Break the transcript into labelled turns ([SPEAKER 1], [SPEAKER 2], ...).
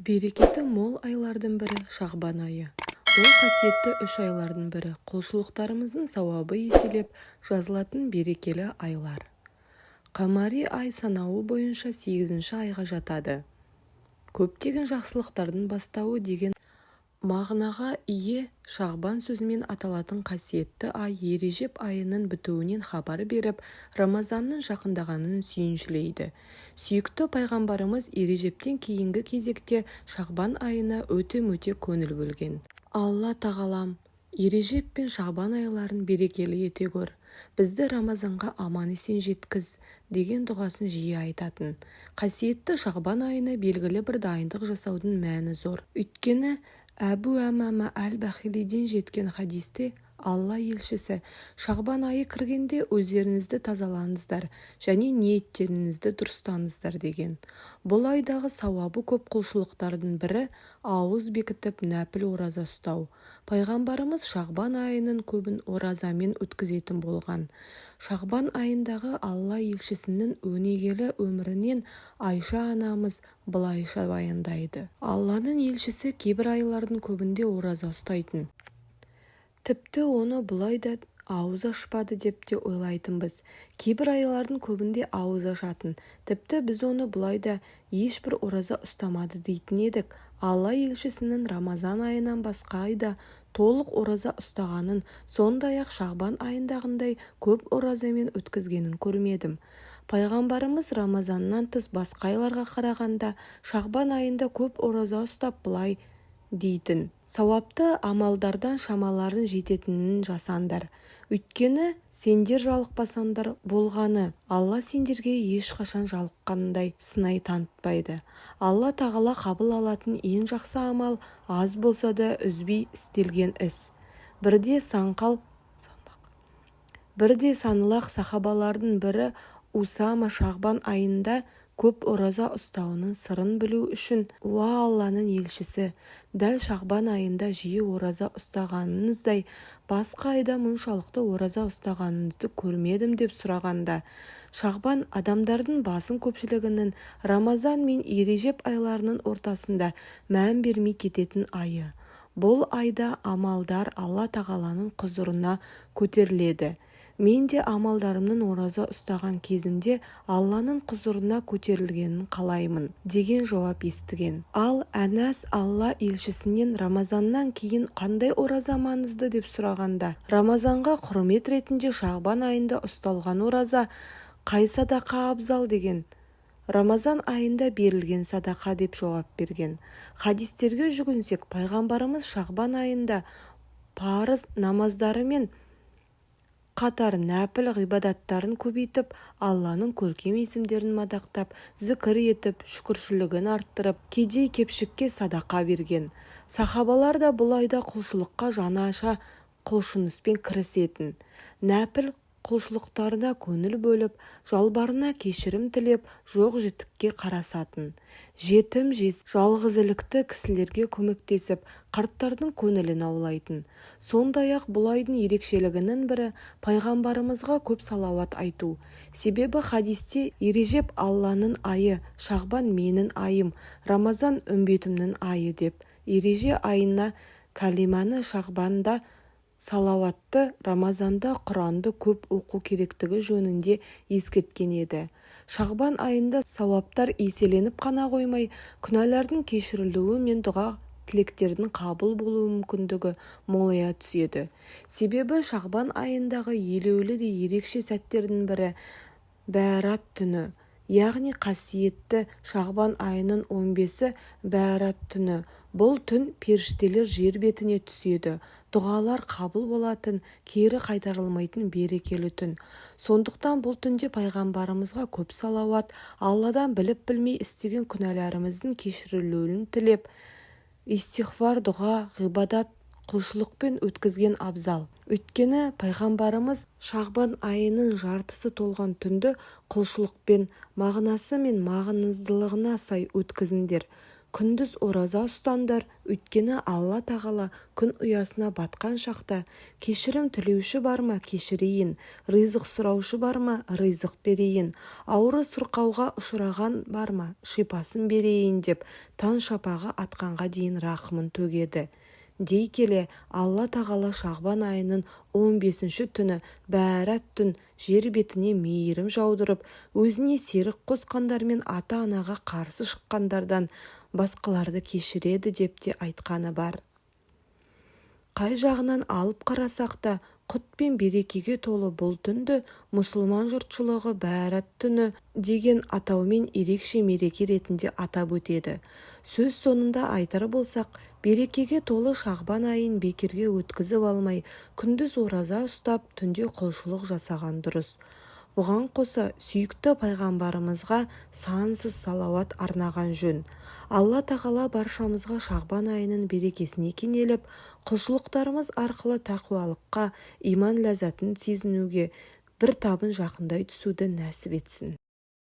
[SPEAKER 1] Берекеті мол айлардың бірі шағбан айы. Бұл қасиетті үш айлардың бірі, құлшылықтарымыздың сауабы еселеп жазылатын берекелі айлар. Қамари ай санауы бойынша сегізінші айға жатады. Көптеген жақсылықтардың бастауы деген мағынаға ие шағбан сөзімен аталатын қасиетті ай ережеп айының бітуінен хабар беріп, Рамазанның жақындағанын сүйіншілейді. Сүйікті пайғамбарымыз ережептен кейінгі кезекте шағбан айына өте-мөте көңіл бөлген. «Алла тағалам, ережеп пен шағбан айларын берекелі ете гөр, бізді Рамазанға аман-есен жеткіз», деген дұғасын жиі айтатын. Қасиетті шағбан айына белгілі бір дайындық жасаудың мәні зор. Өйткені Әбу Умама әл-Бахилиден жеткен хадисте Алла елшісі: «Шағбан айы кіргенде өздеріңізді тазалаңыздар және ниеттеріңізді дұрыстаңыздар», – деген. Бұл айдағы сауабы көп құлшылықтардың бірі ауыз бекітіп нәпіл ораза ұстау. Пайғамбарымыз шағбан айының көбін оразамен өткізетін болған. Шағбан айындағы Алла елшісінің өнегелі өмірінен Айша анамыз былайша баяндайды: «Алланың елшісі кейбір айлардың көбінде ораза ұстайтын. Тіпті оны бұл айда ауыз ашпады деп те ойлайтынбыз. Кейбір айлардың көбінде ауыз ашатын. Тіпті біз оны бұл айда ешбір ораза ұстамады дейтін едік. Алла елшісінің Рамазан айынан басқа айда толық ораза ұстағанын, сондай-ақ шағбан айындағындай көп оразамен өткізгенін көрмедім. Пайғамбарымыз Рамазаннан тыс басқа айларға қарағанда шағбан айында көп ораза ұстап, былай дейтін: «Сауапты амалдардан шамаларың жететінін жасаңдар. Өйткені сендер жалықпасаңдар болғаны, Алла сендерге ешқашан жалыққандай сыңай танытпайды. Алла тағала қабыл алатын ең жақсы амал – аз болса да үзбей істелген іс». Бірде саңлақ сахабалардың бірі Усама шағбан айында көп ораза ұстауының сырын білу үшін: «Уа Алланың елшісі, дәл шағбан айында жиі ораза ұстағаныңыздай, басқа айда мұншалықты ораза ұстағаныңызды көрмедім», – деп сұрағанда: «Шағбан – адамдардың басым көпшілігінің Рамазан мен ережеп айларының ортасында мән бермей кететін айы. Бұл айда амалдар Алла тағаланың құзырына көтеріледі. Мен де амалдарымның ораза ұстаған кезімде Алланың құзырына көтерілгенін қалаймын», – деген жауап естіген. Ал Әнәс Алла елшісінен: «Рамазаннан кейін қандай ораза маңызды?» – деп сұрағанда: «Рамазанға құрмет ретінде шағбан айында ұсталған ораза. Қай садақа абзал?» деген: «Рамазан айында берілген садақа», – деп жауап берген. Хадистерге жүгінсек, пайғамбарымыз шағбан айында парыз намаздарымен қатар нәпіл ғибадаттарын көбейтіп, Алланың көркем есімдерін мадақтап, зікір етіп, шүкіршілігін арттырып, кедей-кепшікке садақа берген. Сахабалар да бұл айда құлшылыққа жаңаша құлшыныспен кірісетін. Нәпіл құлшылықтарына көңіл бөліп, жалбарына кешірім тілеп, жоқ-жітікке қарасатын. Жетім-жесір, жалғызілікті кісілерге көмектесіп, қарттардың көңілін аулайтын. Сондай-ақ бұл айдың ерекшелігінің бірі – пайғамбарымызға көп салауат айту. Себебі хадисте: «Ережеп – Алланың айы, шағбан – менің айым, Рамазан – үмбетімнің айы», – деп, ережеп айында кәлиманы, шағбанда салауатты, Рамазанда Құранды көп оқу керектігі жөнінде ескерткен еді. Шағбан айында сауаптар еселеніп қана қоймай, күнәлардың кешірілуі мен дұға-тілектердің қабыл болу мүмкіндігі молая түседі. Себебі шағбан айындағы елеулі де ерекше сәттердің бірі – бәрат түні. Яғни қасиетті шағбан айының 15-і – бәрат түні. Бұл түн періштелер жер бетіне түседі, дұғалар қабыл болатын, кері қайтарылмайтын берекелі түн. Сондықтан бұл түнде пайғамбарымызға көп салауат, Алладан біліп-білмей істеген күнәларымыздың кешірілуін тілеп, истиғфар, дұға, ғибадат, құлшылықпен өткізген абзал. Өйткені пайғамбарымыз: «Шағбан айының жартысы толған түнді құлшылықпен, мағынасы мен маңыздылығына сай өткізіңдер. Күндіз ораза ұстаңдар, өйткені Алла тағала күн ұясына батқан шақта, Кешірім тілеуші бар ма, кешірейін, ризық сұраушы бар ма, ризық берейін, ауру-сырқауға ұшыраған бар ма, шипасын берейін деп таң шапағы атқанға дейін рақымын төгеді, дей келе, Алла тағала шағбан айының 15-ші түні бәрат түн жер бетіне мейірім жаудырып, өзіне серік қосқандар мен ата-анаға қарсы шыққандардан басқаларды кешіреді деп те айтқаны бар. Қай жағынан алып қарасақ та құт пен берекеге толы бұл түнді мұсылман жұртшылығы бәрат түні деген атаумен ерекше мереке ретінде атап өтеді. Сөз соңында айтар болсақ, берекеге толы шағбан айын бекерге өткізіп алмай, күндіз ораза ұстап, түнде құлшылық жасаған дұрыс. Бұған қоса сүйікті пайғамбарымызға сансыз салауат арнаған жөн. Алла тағала баршамызға шағбан айының берекесіне кенеліп, құлшылықтарымыз арқылы тақуалыққа, иман ләззатын сезінуге бір табын жақындай түсуді нәсіп етсін.